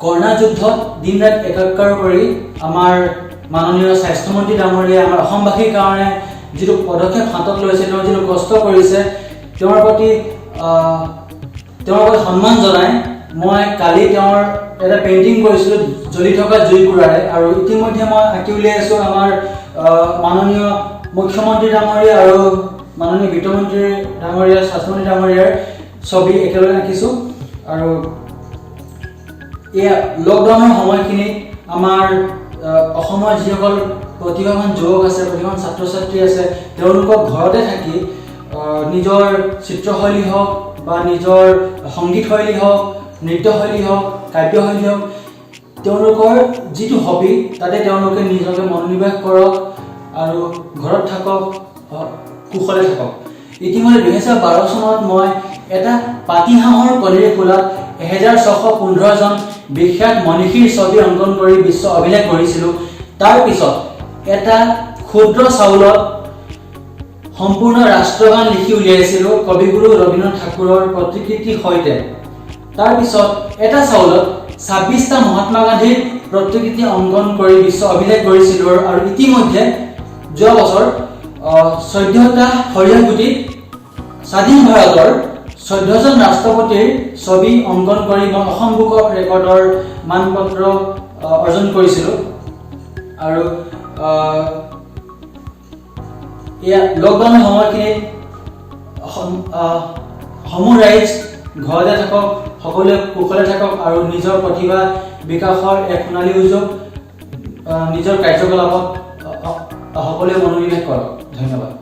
Corona যুদ্ধত দিন ৰাত একাকাৰ কৰি আমাৰ মাননীয় স্বাস্থ্যমন্ত্ৰী ডাঙৰীয়াই আমাৰ অসমবাসীৰ কাৰণে যিটো পদক্ষেপ হাতত লৈছে, তেওঁ যিটো কষ্ট কৰিছে, তেওঁৰ প্ৰতি সন্মান জনাই মই কালি তেওঁৰ এটা পেইণ্টিং কৰিছিলোঁ জ্বলি থকা জুইকুৰাৰে। আৰু ইতিমধ্যে মই আঁকি উলিয়াইছোঁ আমাৰ মাননীয় মুখ্যমন্ত্ৰী ডাঙৰীয়া আৰু মাননীয় বিত্তমন্ত্ৰী ডাঙৰীয়া, স্বাস্থ্যমন্ত্ৰী ডাঙৰীয়াৰ ছবি একেলগে আঁকিছোঁ। আৰু এয়া লকডাউনৰ সময়খিনিত আমাৰ অসমৰ যিসকল প্ৰতিভাৱান যুৱক আছে, প্ৰতিভাৱান ছাত্ৰ ছাত্ৰী আছে, তেওঁলোকক ঘৰতে থাকি নিজৰ চিত্ৰশৈলী হওক বা নিজৰ সংগীত শৈলী হওক, নৃত্যশৈলী হওক, কাব্যশৈলী হওক, তেওঁলোকৰ যিটো হবি, তাতে তেওঁলোকে নিজকে মনোনিৱেশ কৰক আৰু ঘৰত থাকক, কুশলে থাকক। ইতিমধ্যে 2012 চনত মই এটা পাতিহাঁহৰ কণীৰ খোলাত 1615জন বিখ্যাত মনীষীৰ ছবি অংকন কৰি বিশ্ব অভিলেখ কৰিছিলোঁ। তাৰপিছত এটা ক্ষুদ্ৰ চাউলত সম্পূৰ্ণ ৰাষ্ট্ৰগান লিখি উলিয়াইছিলোঁ কবিগুৰু ৰবীন্দ্ৰনাথ ঠাকুৰৰ প্ৰতিকৃতিৰ সৈতে। তাৰপিছত এটা চাউলত 26টা মহাত্মা গান্ধীৰ প্ৰতিকৃতি অংকন কৰি বিশ্ব অভিলেখ কৰিছিলোঁ। আৰু ইতিমধ্যে যোৱা বছৰ 14টা সৰিয়হ গুটিত স্বাধীন ভাৰতৰ 14জন ৰাষ্ট্ৰপতিৰ ছবি অংকন কৰি মই অসম বুক অফ ৰেকৰ্ডৰ মানপত্ৰ অৰ্জন কৰিছিলোঁ। আৰু এয়া লকডাউনৰ সময়খিনিত সমূহ ৰাইজ ঘৰতে থাকক, সকলোৱে কুশলে থাকক আৰু নিজৰ প্ৰতিভা বিকাশৰ এক সোণালী সুযোগ নিজৰ কাৰ্যকলাপত সকলোৱে মনোনিৱেশ কৰক। ধন্যবাদ।